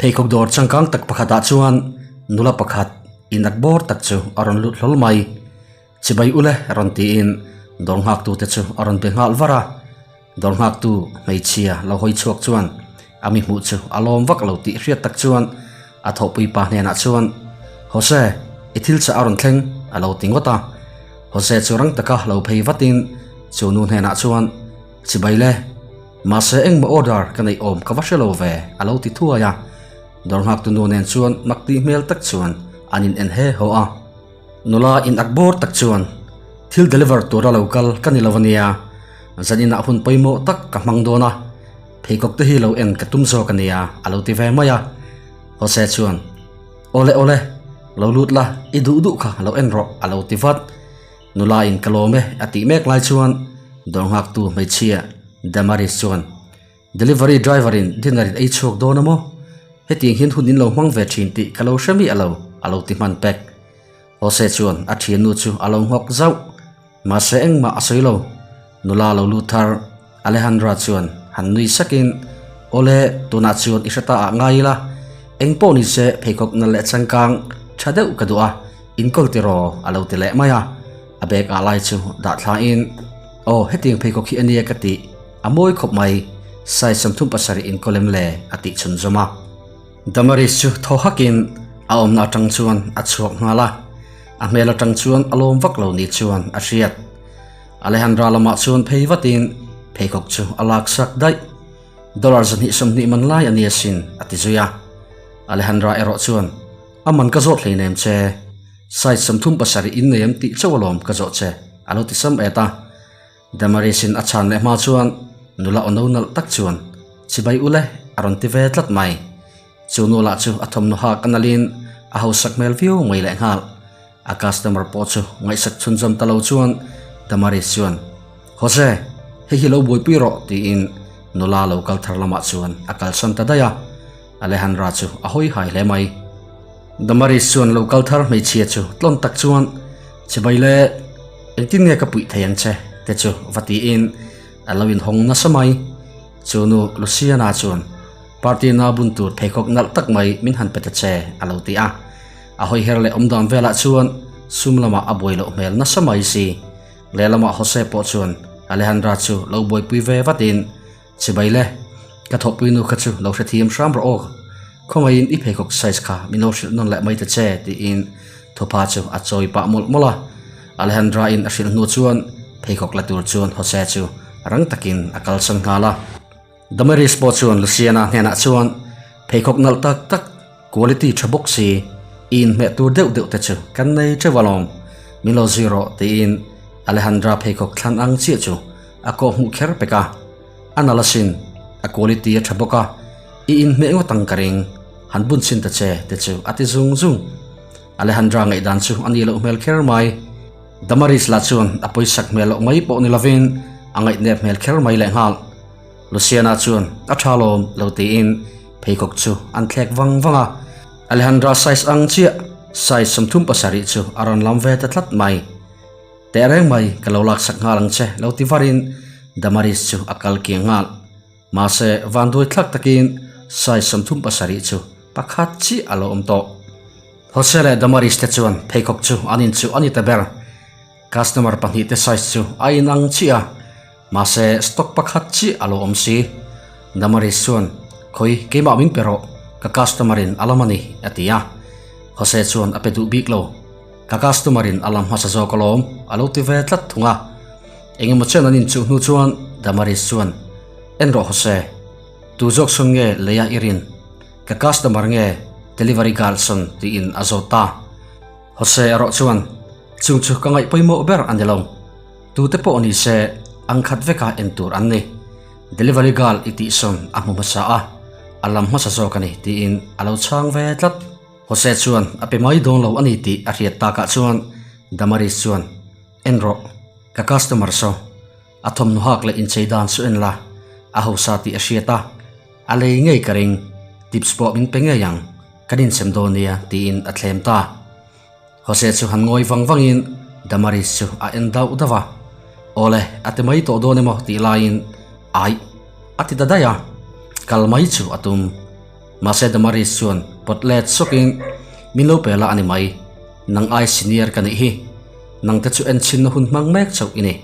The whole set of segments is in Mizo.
Pheikhawk dawr changkang tak pakhatah chuan nula pakhat inat bawr tak chu a rawn lut hlawl mai. Chibai ule rawn tiin dawr nghaktute chu a rawn be nghal var a. Dawr nghaktu hmeichhia lo hawi chhuak chuan a mi hmuh chu a lawm vak lo tih hriat tak chuan a thawhpui pa hnenah chuan, Jose, i thil chah a rawn thleng a lo ti ngawt a. Jose chu rang taka lo phei vatin chu nu hnenah chuan, Chibai le, mahse engmaw order ka neih awm ka va hre lo ve a lo ti thuai a. Dawr nghaktu nu nen chuan mak tih hmel tak chuan an in en he haw a. Nula in ak bawr tak chuan thil deliver tura lo kal ka ni lo ania, zan inah hun pawimawh tak ka hmang dawn a, pheikhawk te hi lo en ka tum zawk ania a lo ti ve mai a. Jose chuan, Awle awle, lo lut la, i duh duh kha lo en rawh a lo ti vat. Nula in ka lawm e a tih mek lai chuan dawr nghaktu hmeichhia Damaris chuan, Delivery driver in dinner in ei chhuak dawn a maw? Hetiang hian hun in lo hmang ve thin tih ka lo hre miah lo, a lo ti hman pek. Jose chuan a thiannu chu a lo nghawk zauh. Mahse engmah a sawi lo. Nula lo lut thar Alejandra chuan han nui sakin, Awle, tunah chuan i hre ta ah ngai ila. Eng pawh ni se pheikhawk nal leh changkang tha deuh ka duh a, inkawl tiraw a lo ti leh mai a. A bag ah lai chu dah thlain, Aw, hetiang pheikhawk hi a nia ka tih. A mawi khawp mai, size 37 inkawl em le? a tih chhun zawm a. Damaris chu thaw hakin a awmna atang chuan a chhuak nghal a, a hmel atang chuan a lawm vak lo ni chuan a hriat. Alejandra lamah chuan phei vatin pheikhawk chu a lak sak daih. Dollar 220 man lai a ni asin, a ti zui a. Alejandra erawh chuan, A man ka zawt hleinem che, size 37 in nei em tih chauh alawm ka zawh che, a lo ti sam et a. Damaris-in a chhan leh hma chuan nula aw no nalh tak chuan, Chibai ule, a rawn ti ve tlat mai. Chu nu lah chu a thawmhnaw hak a nalhin a hausak hmel viau mai leh nghal. A customer pawh chu ngaihsak chhunzawm ta lo chuan Damaris chuan, Jose, hei hi lo buaipui rawh, tiin nula lo kal thar lamah chuan a kalsan ta daih a. Alejandra chu a hawi hai hle mai. Damaris chuan lo kal thar hmeichhia chu tlawn tak chuan, Chibai le, engtin nge ka puih thei ang che? te chu va tiin a lo inhawng nasa mai. Chu nu Luciana chuan, Party na bun tur pheikhawk nalh tak mai min han pe ta che, a lo ti a. A hawi her leh awmdan velah chuan sum lamah a buai loh hmel nasa mai si. Lehlamah Jose pawh chuan Alejandra chu lo buaipui ve vatin, Chibai le, ka thawhpui nu kha chu lo hrethiam hram rawh aw, khawngaihin i pheikhawk size kha min lo hrilh nawn leh mai ta che tiin thupa chu a chawi pah mawlh mawlh a. Alejandra in a hrilh hnu chuan pheikhawk la tur chuan Jose chu rang takin a kalsan nghal a. Damaris pawh chuan Luciana hnenah chuan pheikhawk nalh tak tak, quality tha bawk si, i inhmeh tur deuh deuh te chu kan nei teuh alawm, min lo zui rawh tiin Alejandra pheikhawk thlan ang chiah chu A kawh hmuh kher pek a, a nalh asin, a quality a tha bawk a, i inhmeh ngawt ang ka ring, han bun chhin ta che te chu a ti zung zung. Alejandra ngaihdan chu a ni loh hmel kher mai. Damaris lah chuan a pawisak hmel loh mai pawh ni lovin a ngaihnep hmel kher mai lehnghal. Luciana chuan a tha lawm lo tiin pheikhawk chu an thlek vang vang a, Alejandra size ang chiah size 37 chu a rawn lam ve ta tlat mai. Teh reng mai, ka lo laksak nghal ang che, lo ti varin Damaris chu a kal kiang nghal. Mahse, vanduai thlak takin size 37 chu pakhat chiah a lo awm tawh. Jose leh Damaris te chuan pheikhawk chu an inchuh a ni ta ber. Customer pahnih te size chu a inang chiah a, mahse stock pakhat chiah a lo awm si. Damaris chuan, Khawi, keimah min pe rawh, ka customer in a lam a ni, a ti a. Jose chuan a pe duh bik lo. Ka customer in a lam hmasa zawk alawm, a lo ti ve tlat thung a. Engemaw chen an inchuh hnu chuan Damaris chuan, En rawh Jose, tu zawk sawn nge leia i rin? Ka customer nge delivery girl sawn? tiin a zawt ta. Jose erawh chuan, Chung chu ka ngaih pawimawh ber a ni lo. Tute pawh ni se ang khat veka en tur an ni. Delivery girl i tih sawn a hmu hmasa a, a lam hmasa zawk a ni, tiin a lo chhang ve tlat. Jose chuan a pe mai dawn lo a ni tih a hriat takah chuan Damaris chuan, En rawh, ka customer saw, a thawmhnaw hak leh inchei dan chu en la, a hausa tih a hriat a, a lei ngei ka ring, tips pawh min pe ngei ang, kan insem dawn nia tiin a thlem ta. Jose chu han ngawi vang vangin Damaris chu a en dauh dauh a, Awle, a ti mai tawh dawn emaw tih laiin, Aih, a ti ta daih a, kal mai chu a tum. Mahse Damaris chuan pawt let sawkin, Min lo pe la a ni mai, nang ai senior ka nih hi. Nangte chu enchhinna hun hmang mek chauh i ni.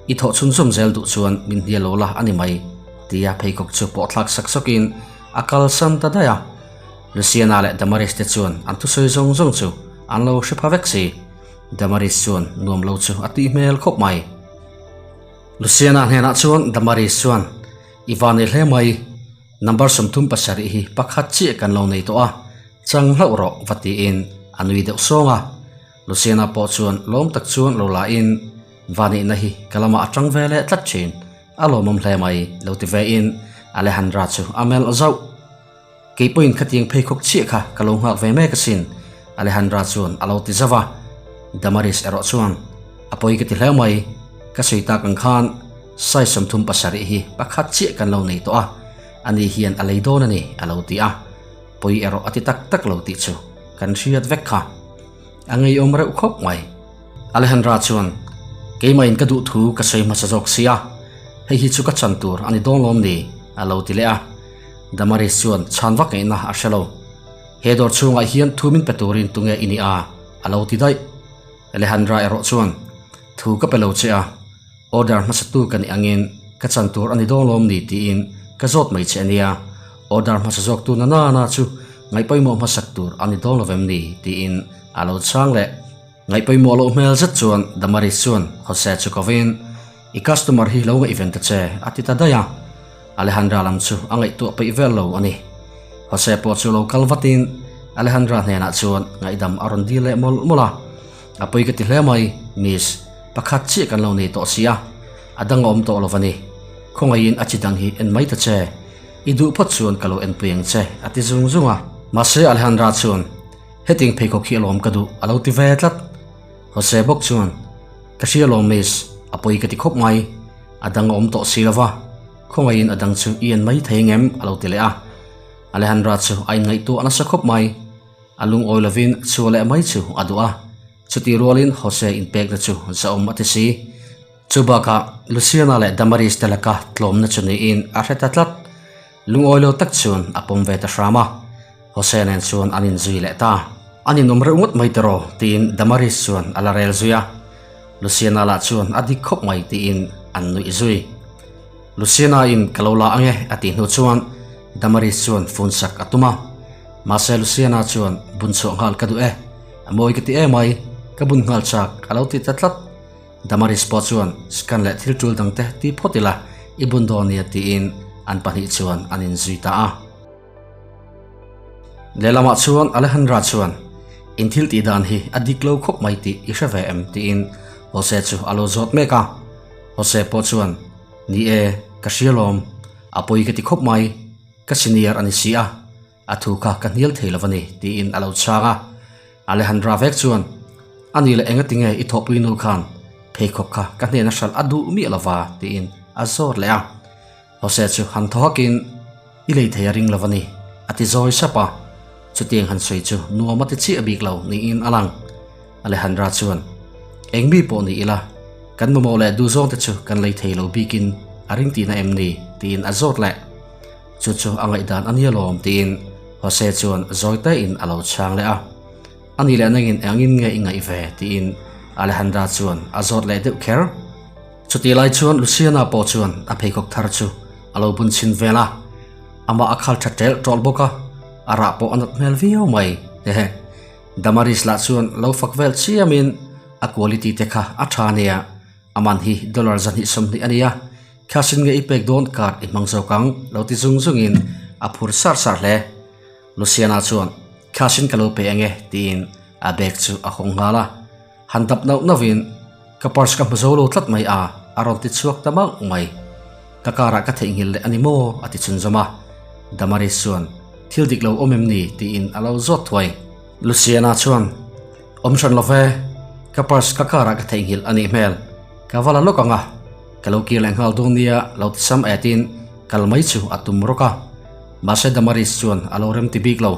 I thawh chhunzawm zel duh chuan min hnial lo la a ni mai, tia pheikhawk chu pawh thlak sak sawkin a kalsan ta daih a. Luciana leh Damaris te chuan an thusawi zawng zawng chu an lo hre pha vek si. Damaris chuan nuam lo chu a tih hmel khawp mai. Luciana hnenah chuan Damaris chuan, I van ei hle mai, number 37 hi pakhat chiah kan lo nei tawh a, chang hlauh rawh va tiin a nui deuh sawng a. Luciana pawh chuan lawm tak chuan lo la in, Vanihna hi ka lamah a tang ve leh tlat thin, a lawmawm hle mai lo ti ve in Alejandra chu a melh zauh. Kei pawhin khatiang pheikhawk chiah kha ka lo nghak ve mek asin, Alejandra chuan a lo ti zauh a. Damaris erawh chuan, A pawi ka ti hle mai, ka sawi tak ang khan size 37 hi pakhat chiah kan lo nei tawh a, ani hian a lei dawn a ni, a lo ti a. Pawi erawh a ti tak tak lo tih chu kan hriat vek kha. A ngeiawm reuh khawp mai. Alejandra chuan, Keimahin ka duh thu ka sawi hmasa zawk sia, hei hi chu ka chan tur a ni dawn lawm ni? a lo ti leh a. Damaris chuan chhan vak ngaihna a hre lo. He dawr chhungah hian thu min pe turin tunge i nih a? a lo ti daih. Alejandra erawh chuan, Thu ka pe lo che a, order hmasatu ka nih angin ka chan tur a ni dawn lawm ni tiin ka zawt mai che a nia, order hmasa zawktu na nana chu ngaihpawimawh hmasak tur a ni dawn lovem ni? tiin a lo chhang leh. Ngaihpawimawh loh hmel zet chuan Damaris chuan Jose chu kovin, I customer hi lo ngaihven ta che, a ti ta daih a. Alejandra lam chu a ngaihtuah peih vel lo a ni. Jose pawh chu lo kal vatin Alejandra hnenah chuan ngaihdam a rawn dil leh mawlh mawlh a. A pawi ka ti hle mai, Miss, pakhat chiah kan lo nei tawh si a, a dang a awm tawh lo va ni. Khawngaihin a chi dang hi en mai ta che. I duh phawt chuan ka lo enpui ang che, a ti zung zung a. Mahse Alejandra chuan Hetiang pheikhawk hi alawm ka duh a lo ti ve tlat. Jose bawk chuan, Ka hria alawm Miss, a pawi ka ti khawp mai. A dang a awm tawh si lova, khawngaihin a dang chu i en mai thei ngem a lo ti leh a. Alejandra chu a inngaihtuah nasa khawp mai. A lungawi lovin chhuah leh mai chu a duh a. Chutih rualin Jose inpekna chu zahawm a ti si. Chu bakah Luciana leh Damaris te laka tlawmna chu niin a hre ta tlat. Lungawi lo tak chuan a pawm ve ta hram a, Jose nen chuan an inzui leh ta. An inawm reuh ngawt mai tiraw? tiin Damaris chuan a la rel zui a. Luciana lah chuan a dik khawp mai tiin an nuih zui. Luciana in ka lo la ange a tih hnu chuan Damaris chuan fun sak a tum a. Mahse Luciana chuan bun chhuah nghal ka duh e, a mawi ka ti emai, ka bun nghal chak a lo ti ta tlat. Damaris pawh chuan scan leh thil tul dangte ti phawt ila i bun dawn nia tiin an pahnih chuan an inzui ta a. Lehlamah chuan Alejandra chuan In thil tih dan hi a dik lo khawp mai tih i hre ve em tiin Jose chu a lo zawt mek a. Jose pawh chuan Ni e, ka hria lawm, a pawi ka ti khawp mai, ka senior a ni si a, A thu kha ka hnial thei lo a ni, tiin a lo chhang a. Alejandra vek chuan, A ni leh engati nge i thawhpui nu khan pheikhawk kha ka hnena hralh a duh miah lo va, tiin a zawt leh a. Jose chu han thaw hakin, I lei thei a ring lo a ni, a ti zawi sap a. Chutiang han sawi chu nuam a ti chiah bik lo niin a lang. Alejandra chuan, Eng mi pawh ni ila, kan mamawh leh duhzawngte chu kan lei thei lo bikin a ring tihna em ni? tiin a zawt leh. Chu chu a ngaihdan a nia lawm tiin Jose chuan zawi tein a lo chhang leh a. A nih leh nangin engin nge i ngaih ve tiin Alejandra chuan a zawt leh deuh kher. Chutih lai chuan Luciana pawh chuan a pheikhawk thar chu a lo bun chhin vel a. Amah a khal tha ṭelh ṭawlh bawk a, a rah pawh a nat hmel viau mai. Hehe. Damaris lah chuan lo fak vel chiamin a quality te kha a ṭha nia. A man hi dollar 220 a nia. Cash in nge i pek dawn card i hmang zawk ang lo ti zung zungin a phur sar sar hle. Luciana chuan cash in ka lo pe ange tiin a bag chu a hawng nghal a. Han dap nauh nauhin ka purse ka hmu zo lo tlat mai a a rawn ti chhuak ta mauh mai. Ka car ah ka theihnghilh leh a ni maw a ti chhunzawm a. Damaris chuan thil dik lo awm em ni tiin a lo zawt thuai. Luciana chuan awm hran lo ve, ka purse ka car ah ka theihnghilh a nih hmel, ka va la lawk ang a. Ka lo kir leh nghal dawn nia lo ti sam etin kal mai chu a tum rawk a. Mahse Damaris chuan a lo rem ti bik lo.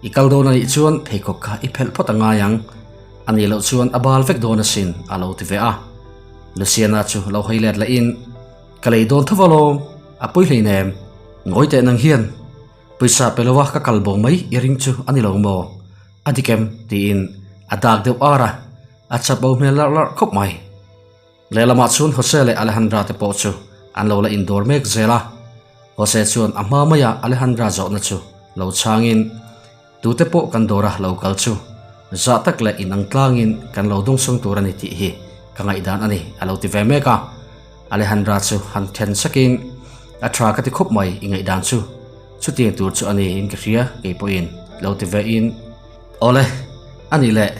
I kal dawn a nih chuan pheikhawk kha i phelh phawt a ngai ang. A nih loh chuan a bal vek dawn asin a lo ti ve a. Luciana chu lo hawi let lehin, Ka lei dawn tho alawm, a pawi hleinem, ngawi teh nang hian. Pawisa pe lo a ka kal bo mai i ring chu a ni lo maw? A dik em? tiin a dak deuh ar a, a chap bo hmel larh larh khawp mai. Lehlamah chuan Jose leh Alejandra te pawh chu an lo la indawr mek zel a. Jose chuan a hma maia Alejandra zawhna chu lo chhangin, Tute pawh kan dawra lo kal chu zah tak leh inang tlangin kan lo dawngsawng tur a ni tih hi ka ngaihdan a ni, a lo ti ve mek a. Alejandra chu han then sakin, A tha ka ti khawp mai i ngaihdan chu. Chutiang tur chu a ni in ka hria kei pawhin lo ti ve in. Awle, a nih leh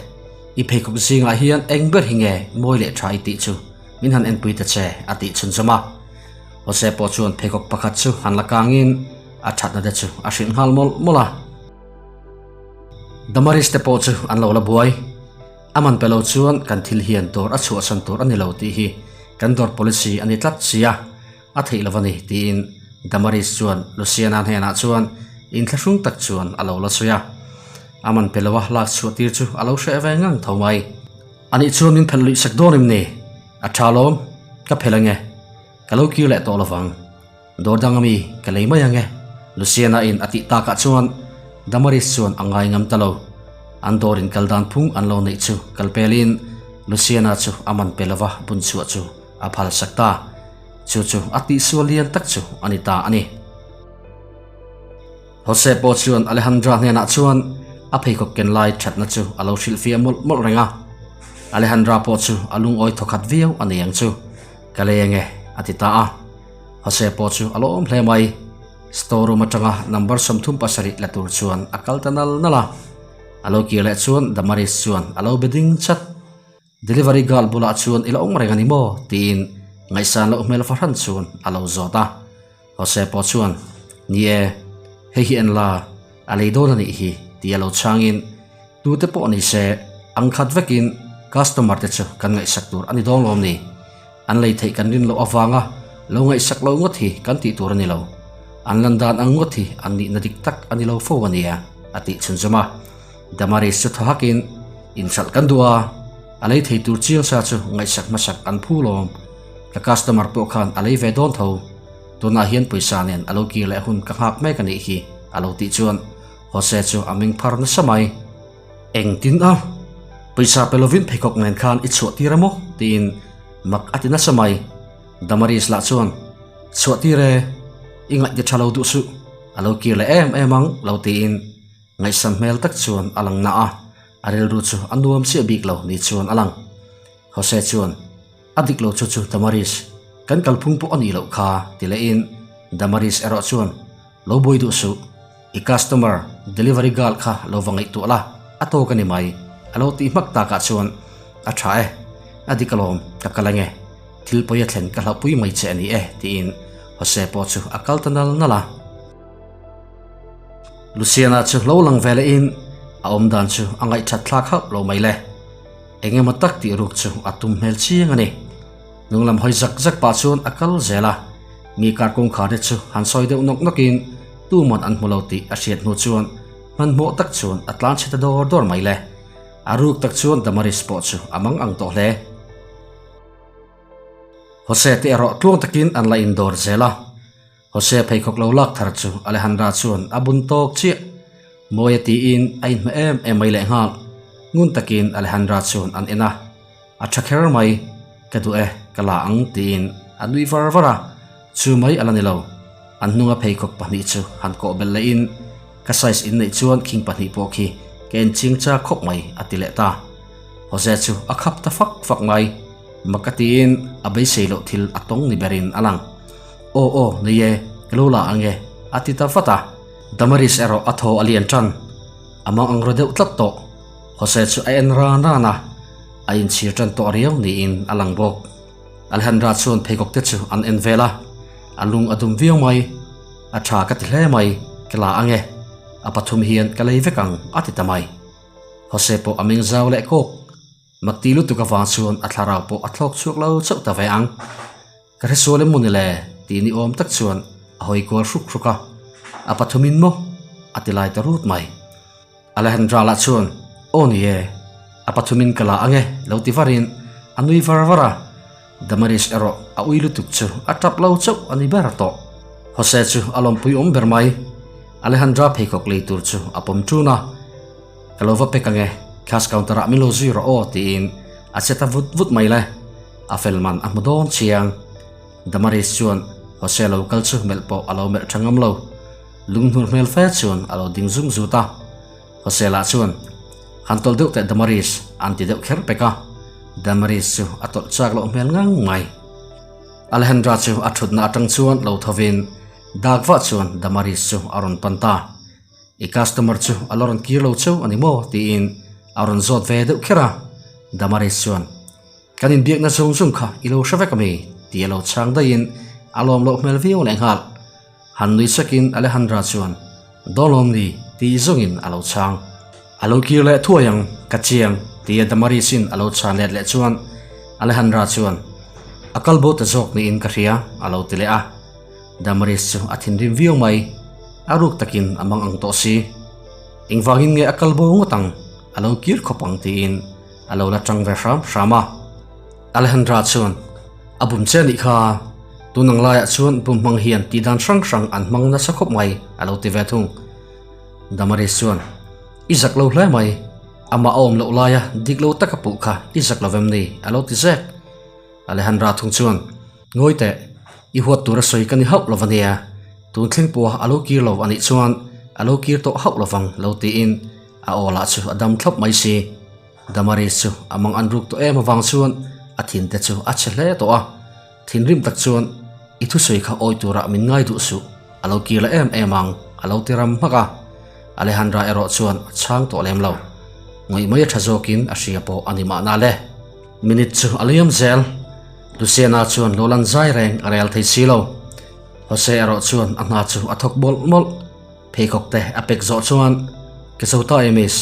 i pheikhawk zingah hian eng ber hi nge mawi leh tha i tih chu min han enpui ta che a tih chhunzawm a. Jose pawh chuan pheikhawk pakhat chu han la kangin a thatna te chu a hrilh nghal mawlh mawlh a. Damaris te pawh chu an lo la buai. A man pe lo chuan kan thil hian dawr a chhuahsan tur a ni lo tih hi kan dawr policy a ni tlat sia. A theih lo a ni, tiin Damaris chuan Luciana hnenah chuan inthlahrung tak chuan a lo la sawi a. A man pe lo a lak chhuah tir chu a lo hreh ve ngang tho mai. Anih chuan min phelh luih sak dawn em ni? A tha lawm, ka phelh ange. Ka lo kir leh tawh lo vang. Dawr dang ami ka lei mai ange, Luciana in a tih takah chuan Damaris chuan a ngai ngam ta lo. An dawr in kal dan phung an lo neih chu kal pelin Luciana chu a man pe lova bun chhuah chu a phal sak ta. Chu chu a tihsual lian tak chu a ni ta a ni. Jose pawh chuan Alejandra hnenah chuan a pheikhawk ken lai thatna chu a lo hrilhfiah mawlh mawlh reng a. Alejandra pawh chu a lungawi thawkhat viau a ni ang chu, Ka lei ange, a ti ta a. Jose pawh chu a lawm hle mai. Store room atanga number 37 la tur chuan a kal ta nal nal a. A lo kir leh chuan Damaris chuan a lo be ding chat. Delivery girl bulah chuan i la awm reng a ni maw? tiin ngaihsan loh hmel fahran chuan a lo zawt a. Jose pawh chuan, Ni e, hei hi en la, a lei dawn a nih hi, ti a lo chhangin, Tute pawh ni se, ang khat vekin customer te chu kan ngaihsak tur a ni dawn lawm ni? An lei theih kan rin loh avanga lo ngaihsak lo ngawt hi kan tih tur a ni lo. An lan dan ang ngawt hi an nihna dik tak a ni lo fo a nia, a tih chhunzawm a. Damaris chu thaw hakin, Inhralh kan duh a, a lei thei tur chiang sa chu ngaihsak hmasak an phu lawm. Ka customer pawh khan a lei ve dawn tho. Tunah hian pawisa nen a lo kir leh hun ka nghak mek a nih hi, a lo tih chuan Jose chu a meng phar nasa mai. Engtin a? Pawisa pe lovin pheikhawk nen khan i chhuah tir a maw? tiin mak a ti nasa mai. Damaris lah chuan, Chhuah tir e, i ngaih ti tha lo duh suh, a lo kir leh em em ang, lo tiin Ngaihsam hmel tak chuan a lang na a, a rilru chu a nuam chiah bik lo ni chuan a lang. Jose chuan, A dik lo chu chu Damaris, kan kalphung pawh a nih loh kha, ti lehin Damaris erawh chuan, Lo buai duh suh, i customer, delivery girl kha lo va ngaihtuah la, a tawk a ni mai, a lo tih hmak takah chuan, A tha e, a dik alawm, ka kal ange, thil pawi a thlen ka hlauhpui mai che a ni e, tiin Jose pawh chu a kal ta nal nal a. Luciana chu hlo lang ve lehin a awm dan chu a ngaihthat thlak hauh lo mai le. Eng emaw tak tih ruk chu a tum hmel chiang a ni. Hnung lam hawi zak zak pah chuan a kal zel a, mi kar kawngkhar te chu han sawi deuh nawk nawkin tuman an hmu lo tih a hriat hnu chuan hmanhmawh tak chuan a tlan chhe ta dawr dawr mai le. A ruk tak chuan Damaris pawh chu a mang ang tawh hle. Jose te erawh tluang takin an la indawr zel a. Jose pheikhawk lo lak thar chu Alejandra chuan a bun tawk chiah. Mawi a tiin a inhmeh em em mai lehnghal. Ngun takin Alejandra chuan an en a. A tha kher mai, ka duh e, ka la ang tiin a nui var var a. Chu mai a la ni lo. An hnunga pheikhawk pahnih chu han kawh belh lehin ka size inneih chuan khing pahnih pawh khi ka en ching chak khawp mai a ti leh ta. Jose chu a khap ta fak fak mai. Mak a tiin a beisei loh thil a tawng ni berin a lang. Aw aw, nei e, ka lo la ang e, a ti ta vat a. Damaris erawh a thaw a lian tan. A mang ang ru deuh tlat tawh. Jose chu a en ran ran a, a inchhir tan tawh riau niin a lang bawk. Alejandra chuan pheikhawk te chu an en vel a, a lung a dum viau mai. A tha ka ti hle mai, ka la ang e, a pathum hian ka lei vek ang, a ti ta mai. Jose pawh a meng zau leh kawk. Makti lutuk avang chuan a thlarau pawh a thlawk chhuak lo chauh ta ve ang. Ka hresual em mawni le? tih ni awm tak chuan a hawi kual hruk hruk a. A pathumin maw? a ti lai ta rut mai. Alejandra lah chuan, Aw ni e, a pathumin ka la ang e, lo ti varin a nui var var a. Damaris erawh a ui lutuk chu a tap lo chauh a ni ber tawh. Jose chu a lawmpui awm ber mai. Alejandra pheikhawk lei tur chu a pawm ṭun a. Ka lo va pek ange, cash counter ah min lo zui rawh aw tiin a che ta vut vut mai le. A fel man a hmu dawn chiang. Damaris chuan Jose lo kal chu melh pawh a lo melh tha ngam lo. Lunghnur hmel fe chuan a lo ding zung zut a. Jose lah chuan, Han tawlh deuh teh Damaris, an ti deuh kher pek a. Damaris chu a tawlh chak loh hmel ngang mai. Alejandra chu a thutna atang chuan lo thovin dak vah chuan Damaris chu a rawn pan ta. I customer chu a la rawn kir lo cheu a ni maw? tiin a rawn zawt ve deuh kher a. Damaris chuan, Kan inbiakna zawng zawng kha i lo hre vek a mi? tih a lo chhang daihin a lawm loh hmel viau leh nghal. Han nui sakin Alejandra chuan, Dawn lawm ni? tih zawngin a lo chhang. A lo kir leh thuai ang, ka chiang, tia Damaris-in a lo chhan let leh chuan Alejandra chuan, A kal bo ta zawk niin ka hria, a lo ti leh a. Damaris chu a thinrim viau mai, a ruk takin a mang ang tawh si. Engvangin nge a kal bo ngawt ang, a lo kir khawp ang tiin a lo la tang ve hram hram a. Alejandra chuan, A bum che anih kha, tun ang laiah chuan bum hmang hian tih dan hrang hrang an hmang nasa khawp mai, a lo ti ve thung. Damaris chuan, I zak lo hle mai, amah a awm loh laia dik lo taka puh kha i zak lo vem ni? a lo ti zek. Alejandra thung chuan, Ngawi teh, i huat tura sawi ka ni hauh lo ania, tun thleng pawha a lo kir lo anih chuan a lo kir tawh hauh lovang lo tiin a aw lah chu a dam thlawp mai si. Damaris chu a mang an ruk tawh em avang chuan a thin te chu a chhe hle tawh a, thinrim tak chuan i thusawi kha awi turah min ngai duh suh, a lo kir leh em em ang a lo ti ram hmak a. Alejandra erawh chuan a chhang tawh lem lo, ngawih mai a tha zawkin a hria pawh a ni mahna le. Minute chu a liam zel. Luciana chuan lo lan zai reng a rel thei si lo. Jose erawh chuan a hna chu a thawk mawlh mawlh. Pheikhawk te a pek zawh chuan, Ke zo ta e miss,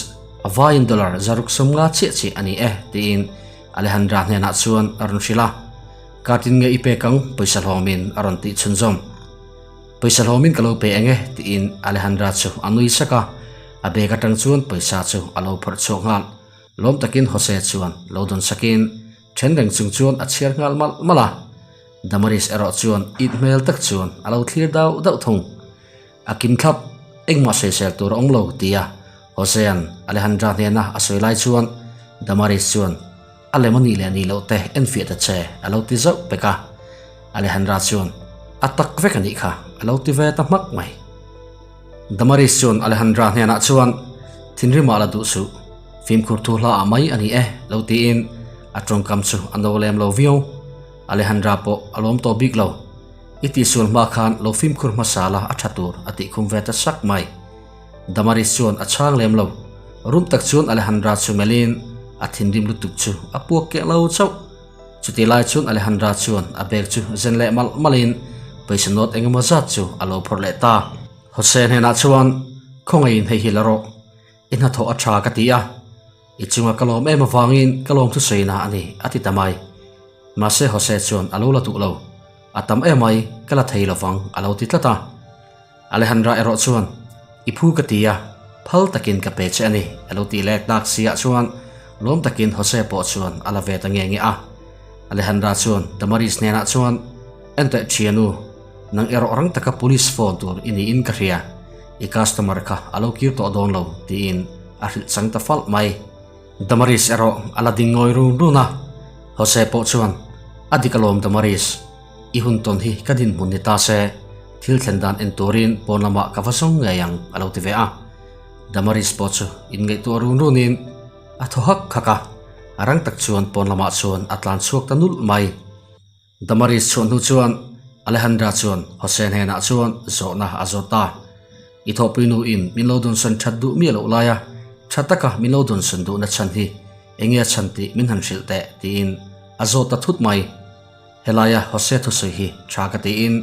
a vaiin dollar zaruk sawmnga chiah chiah a ni e, tiin Alejandra hnenah chuan a rawn hrilh a. Kartin nge i pek ang, pawisa hlawmin a rawn tih chhunzawm. Pawisa hlawmin ka lo pe eng e, tiin Alejandra chu a nui sak a. A bag atang chuan pawisa chu a lo phawrh chhuak nghal. Lawm takin Jose chuan lo dawn sakin then reng chung chuan a chhiar nghal malh malh a. Damaris erawh chuan it hmel tak chuan a lo thlir dauh dauh thung. A kim thlap, engmah sawisel tur a awm lo tia Josea'n Alejandra hnena a sawi lai chuan Damaris chuan a lem a nih leh nih loh te enfiah ta che a lo ti zauh pek a. Alejandra chuan a tak vek a nih kha a lo ti ve ta hmak mai. Damaris chuan Alejandra hnenah chuan, Thinrimah la duh suh, fimkhur thu hla ah mai a ni e, lo tiin a tawngkam chu a no lem lo viau. Alejandra pawh a lawm tawh bik lo. I tihsual hma khan lo fimkhur hmasa la a tha tur a tih khum ve ta sak mai. Damaris chuan a chhang lem lo. Rum tak chuan Alejandra chu melhin a thinrim lutuk chu a puak keh lo chauh. Chutih lai chuan Alejandra chuan a bag chu zen leh malh malhin pawisa note eng emaw zat chu a lo phawrh leh ta. Jose hnenah chuan, Khawngaihin hei hi la rawh, i hnathawh a tha ka ti a, i chunga ka lawm em avangin ka lawm thusawiina a ni, a ti ta mai. Mahse Jose chuan a lo la duh lo, A tam emai, ka la thei lovang, a lo ti tlat a. Alejandra erawh chuan, I phu ka ti a, phal takin ka pe che a ni, a lo tih lek tak si ah chuan lawm takin Jose pawh chuan a la ve ta nge nge a. Alejandra chuan Damaris hnenah chuan, Enteh thianu, nang erawh rang taka police phone tur i niin ka hria, i customer kha a lo kir tawh dawn lo, tiin a hrilh chang ta falh mai. Damaris erawh a la ding ngawi run run a, Jose pawh chuan, A dik alawm Damaris, i hun tawn hi ka dinhmun ni ta se, thil thlen dan en turin pawn lamah ka va zawng ngei ang, a lo ti ve a. Damaris pawh chu inngaihtuah run runin a thaw hak hak a, a rang tak chuan pawn lamah chuan a tlan chhuak ta nulh mai. Damaris chhuah hnu chuan Alejandra chuan Jose hnenah chuan zawhna a zawt ta. I thawhpui nuin min lo dawnsawn that duh miah loh laia tha taka min lo dawnsawn duhna chhan hi enge a chhan tih min han hrilh teh tiin a zawt ta thut mai. Helaia Jose thusawi hi tha ka tiin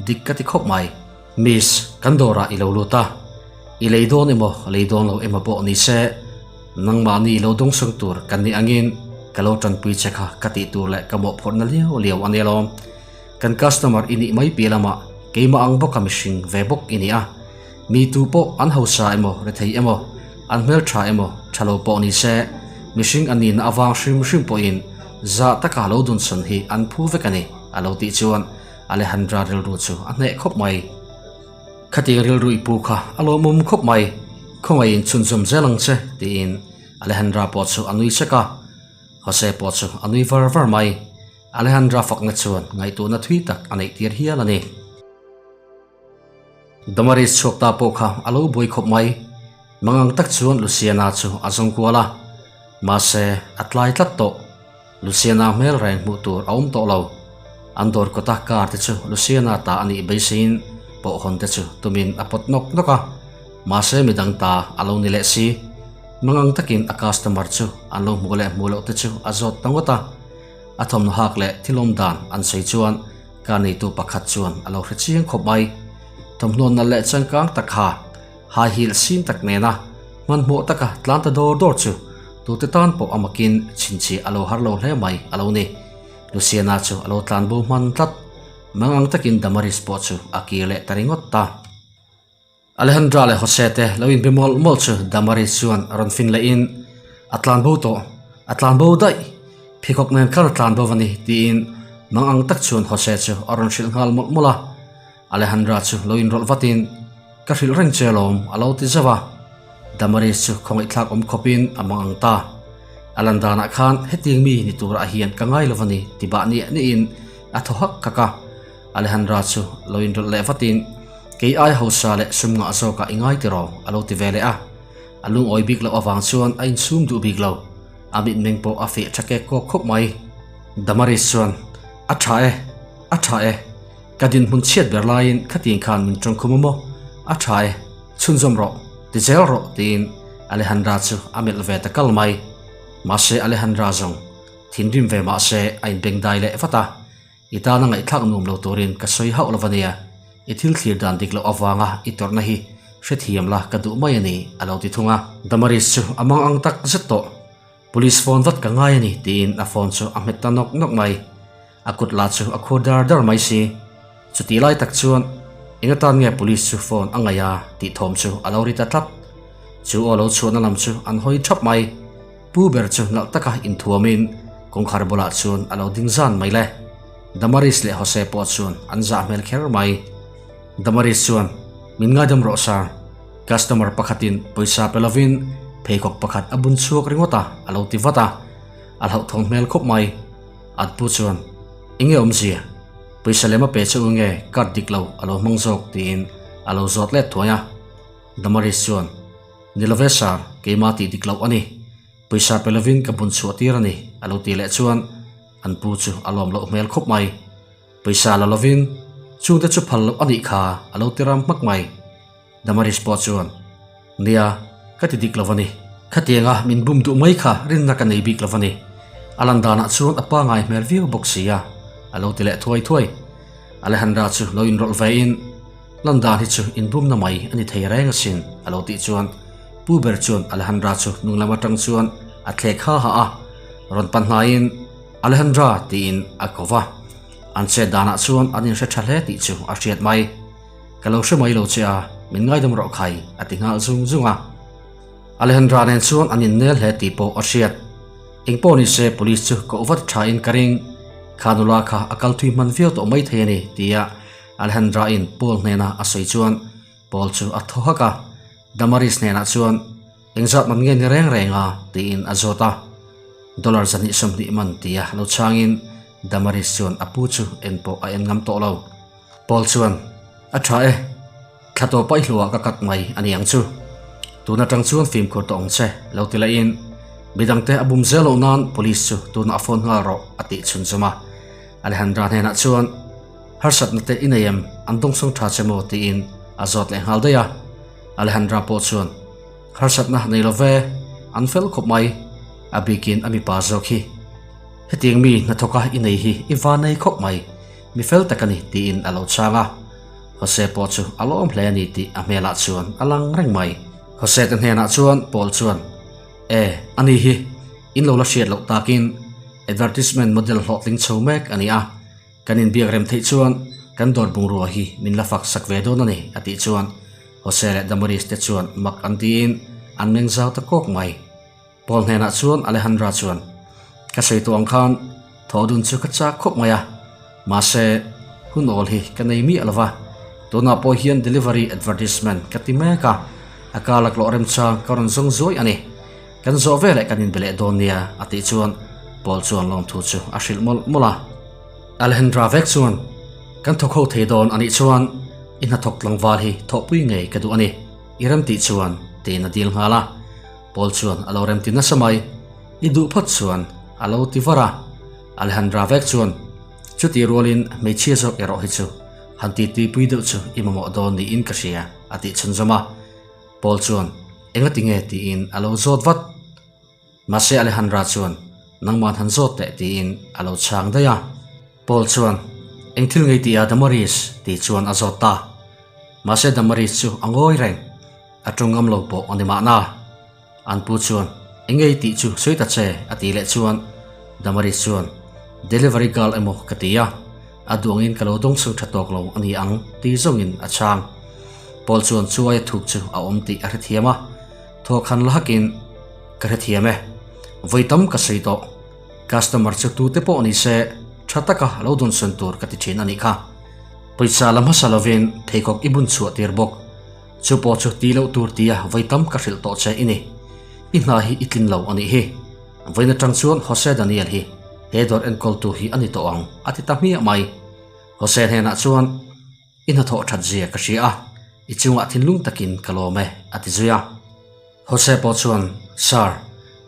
dik ka ti khawp mai. Miss, kan dawrah i lo lut a, i lei dawn emaw lei dawn lo emaw pawh ni se, nangmahni lo dawngsawng tur kan nih angin ka lo tanpui che kha ka tih tur leh ka mawhphurhna liau liau a nia lawm. Kan customer i nih mai piah lamah keimah ang bawka mihring ve bawk i ni a, mi tu pawh an hausa emaw rethei emaw, an hmeltha emaw tha lo pawh ni se, mihring a nihna avang hrim hrim pawhin zah taka lo dunsawn hi an phu vek a ni, a lo tih chuan Alejandra rilru chu a hneh khawp mai. Khatiang rilru i pu kha a lawmawm khawp mai, khawngaihin chhunzawm zel ang che, tiin Alejandra pawh chu a nui sek a. Jose pawh chu a nui var var mai. Alejandra fakna chuan ngaihtuahna thui tak a neih tir hial a ni. Damaris chhuak ta pawh kha a lo buai khawp mai. Mangang tak chuan Luciana chu a zawng kual a, mahse a tlai tlat tawh. Luciana hmel reng hmuh tur a awm tawh lo. An dawr kawta car te chu Luciana ta a nih beiseiin pawh hawn te chu tumin a pawt nawk nawk a, mahse midang ta a lo ni leh si. Mangang takin a customer chu an lo hmuh leh hmuh loh te chu a zawt ta ngawt a. A thawmhnaw hak leh thilawm dan an sawi chuan car neitu pakhat chuan a lo hre chiang khawp mai. Thawmhnaw nalh leh changkang tak kha high heel sin tak nena hmanhmawh taka tlan ta dawr dawr chu tute tan pawh a makin chhinchhiah a lo har lo hle mai a lo ni. Luciana chu a lo tlan bo hman tlat. Mangang takin Damaris pawh chu a kir leh ta ringawt ta. Alejandra leh Jose te lo inbe mawlh mawlh chu Damaris chuan rawn fin lehin, A tlan bo tawh, a tlan bo daih, pheikhawk nen khan a tlan bo a ni tiin mangang tak chuan Jose chu a rawn hrilh nghal mawlh mawlh a. Alejandra chu lo inrawlh vatin, Ka hrilh reng che alawm, a lo ti zauh a. Damaris chu khawngaihthlak awm khawpin a mang ang ta. A lan danah khan hetiang mi ni turah hian ka ngai lo va ni ti bah niah nihin a thaw hak hak a. Alejandra chu lo inrawlh leh vatin, Kei ai hausa leh sum ngah zawkah i ngai tiraw? a lo ti ve leh a. A lungawi bik loh avang chuan a insum duh bik lo. A mitmeng pawh a feh tha kek kawk khawp mai. Damaris chuan, A tha e, a tha e. Ka dinhmun chhiat ber laiin khatiang khan min tawngkhum a maw? A tha e, chhunzawm rawh, ti zel rawh tiin Alejandra chu a melh ve ta kal mai. Mahse Alejandra zawng thinrim ve mahse a inbengdai leh vat a, I tana ngaihthlak nuam lo turin ka sawi hauh lo ania, i thil thlir dan dik loh avanga i tawrhna hi hrethiam la ka duh mai a ni a lo ti thung a. Damaris chu a mang ang tak zet tawh. Police phone vat ka ngai a ni tiin a phone chu a hmet ta nawk nawk mai. A kut lah chu a khur dar dar mai si. Chutih lai tak chuan eng atan nge police chu phone a ngaih a tih thawm chu a lo ri ta tlat. Chu aw lo chhuahna lam chu an hawi thap mai. Pu ber chu nalh taka inthuamin kawngkhar bulah chuan a lo ding zan mai le. Damaris leh Jose pawh chuan an zah hmel kher mai. Damaris chuan, Min ngaidam rawh sir. Customer pakhatin pawisa pe lovin pheikhawk pakhat a bun chhuak ringawt a, a lo ti vat a. A hlauhthawng hmel khawp mai. Atpu chuan, Enge awmzia? Pawisa lem a pe che u nge card dik lo a lo hmang zawk? tiin a lo zawt let thuai a. Damaris chuan, Ni love sir, keimah tih dik loh a ni. Pawisa pe lovin ka bun chhuah tir a ni, a lo ti leh chuan an pu chu a lawm loh hmel khawp mai. Pawisa la lovin chungte chu phal loh a nih kha a lo ti ram hmak mai. Damaris pawh chuan, Nia, ka ti dik lo a ni. Khatianga min bum duh mai kha rinna ka nei bik lo a ni. A lan danah chuan a pa ngai hmel viau bawk si a, a lo ti leh thuai thuai. Alejandra chu lo inrawlh vein, Lan dan hi chu inbumna mai a ni thei reng asin, a lo tih chuan Pu ber chuan Alejandra chu hnunglam atang chuan a thlek ha ha a, rawn pan hnaiin, Alejandra tiin a ko va. An chet danah chuan an inhre tha hle tih chu a hriat mai. Ka lo hre mai lo che a, min ngaidam rawh khai, a ti nghal zung zung a. Alejandra nen chuan an innel hle tih pawh a hriat. Engpawh ni se police chu koh vat tha in ka ring. Kha nula kha a kal thui hman viau tawh mai thei a ni, tia Alejandra in Paul hnena a sawi chuan Paul chu a thaw hak a. Damaris hnenah chuan, Engzat man nge ni reng reng a? tiin a zawt a. Dollar 220 man tia lo chhangin Damaris chuan a pu chu en pawh a en ngam tawh lo. Paul chuan, A tha e, thla tawh paih hluah ka cut mai a ni ang chu. Tun atang chuan fimkhur tawh ang che, lo ti lahin midangte a bum zel loh nan police chu tunah a phone nghal rawh a tih chhunzawm a. Alejandra hnenah chuan, Harsatna te i nei em? An dawngsawng tha che maw? tiin a zawt leh nghal daih a. Alejandra pawh chuan, Harsatna nei lo ve, an fel khawp mai, a bikin a mipa zawk hi. Hetiang mi hnathawka i nei hi i va nei khawp mai, mi fel tak a ni, tiin a lo chhang a. Jose pawh chu a lawm hle a ni tih a hmelah chuan a lang reng mai. Jose te hnenah chuan Paul chuan, E, ani hi, in lo la hriat loh takin advertisement model hlawhtling chho mek a ni a. Kan inbiak rem theih chuan kan dawr bungrua hi min la fak sak ve dawn a ni, a tih chuan Jose leh Damaris te chuan mak an tiin an meng zau ta kawk mai. Paul hnenah chuan Alejandra chuan, Ka sawi tawh ang khan thaw dun chu ka chak khawp mai a, mahse hun awl hi ka nei miah lo va, Tunah pawh hian delivery advertisement ka ti mek a, a ka laklawh remchang ka rawn zawng zuai a ni. Kan zawh veleh kan inbe leh dawn nia a tih chuan Paul chuan lawmthu chu a hrilh mawlh mawlh a. Alejandra vek chuan, Kan thawk ho thei dawn a nih chuan i hnathawk tlangval hi thawhpui ngei ka duh a ni, i remtih chuan tiin a dil nghal a. Paul chuan a lo remti nasa mai, I duh phawt chuan a lo ti var a. Alejandra vek chuan, Chutih rualin hmeichhia zawk erawh hi chu han titipui deuh chu i mamawh dawn niin ka hria a tih chhunzawm a. Paul chuan, Enga ti nge? tiin a lo zawt vat. Mahse Alejandra chuan, Nangman han zawt teh tiin a lo chhang daih a. Paul chuan, Eng thil ngei tih a Damaris? ti chuan a zawt ta. Mahse Damaris chu a ngawi reng. A ṭawng ngam lo pawh a ni mahna. An pu chuan, Eng ngei tih chu sawi ta che a tih leh chuan Damaris chuan, Delivery girl emaw ka ti a, a duangin ka lo dawng chhung tha tawk lo a ni ang ti zawngin a chhang. Paul chuan chuaia thuk chu a awm tih a hrethiam a, thawkhan la hakin, Ka hrethiam e, vawi tam ka sawi tawh. Customer chu tute pawh ni se tha taka lo dawnsawn tur ka ti thin a nih kha. Pawisa la hmasa lovin pheikhawk i bun chhuah tir bawk. Chu pawh chu ti loh tur tia vawi tam ka hrilh tawh che i ni. I hna hi i tlin lo a nih hi. Vawiin atang chuan Jose Daniel hi he dawr enkawltu hi a ni tawh ang a ti ta hmiah mai. Jose hnenah chuan I hnathawh that zia ka hria a, i chungah thinlung takin ka lawm e a ti zui a. Jose pawh chuan Sir,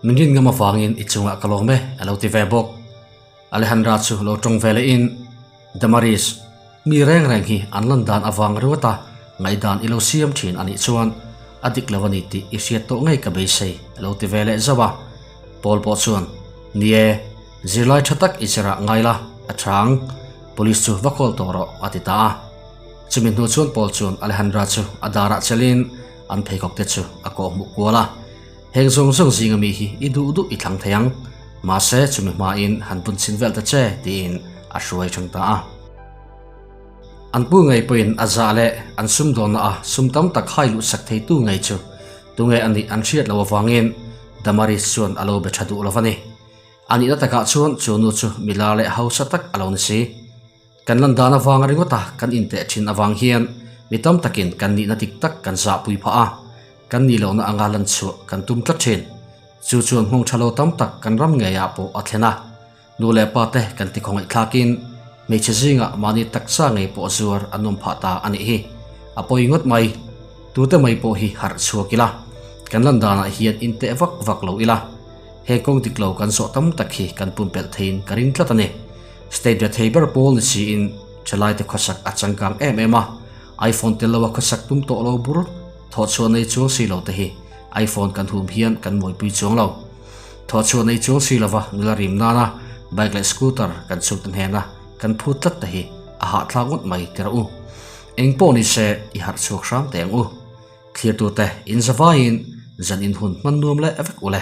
min rin ngam avangin i chungah ka lawm e a lo ti ve bawk. Alejandra chu lo tawng ve lehin Damaris, mi reng reng hi an lan dan avang ringawt a, ngaihdan i lo siam thin a nih chuan a dik lo a ni tih i hriat tawh ngei ka beisei a lo ti ve leh zauh a. Paul pawh chuan, Ni e, zirlai tha tak i zirah ngai la, a chhang, police chu va call tawh rawh a ti ta a. Chumi hnu chuan Paul chuan Alejandra chu a darah chelin an pheikhawk te chu a kawhhmuh kual a. Heng zawng zawng zinga mi hi i duh duh i thlang thei ang, mahse chumi hmain han bun chhin vel ta che tiin a hruai thang ta a. An pu ngei pawhin a zah leh an sumdawnna a sum tam tak hai luh sak theitu ngei chu tunge a nih an hriat loh avangin Damaris chuan a lo be tha duh lo va ni. A nihna takah chuan chu nu chu milar leh hausa tak a lo ni si. Kan lan dan avang ringawt a kan inteh thin avang hian mi tam takin kan nihna dik tak kan zahpui phah a, kan nih lohna anga lan chhuah kan tum tlat thin. Chu chuan hmawng tha lo tam tak kan ram ngeiah pawh a thlen a. Nu leh pa te kan ti khawngaih thlakin hmeichhe zingah mahni taksa ngei pawh zuar an awm phah ta a nih hi. A pawi ngawt mai. Tute mai pawh hi harh chhuak ila, kan lan danah hian inteh vak vak lo ila, he kawng dik lo kan zawh tam tak hi kan pumpelh theiin ka ring tlat a ni. State rethei ber pawl ni siin thalaite khawsak a changkang em em a, iPhone tel loa khawsak tum tawh lo bur thawhchhuah nei chuang si lo te hi iPhone kan hum hian kan mawipui chuang lo. Thawhchhuah nei chuang si lova nula rim nana bike leh scooter kan chhuk te hnena kan phut tlat te hi a hahthlak ngawt mai ti rawh u. Eng pawh ni se i harh chhuak hram teh ang u. Thlirtute in zavaiin zan in hun hman nuam leh vek u le.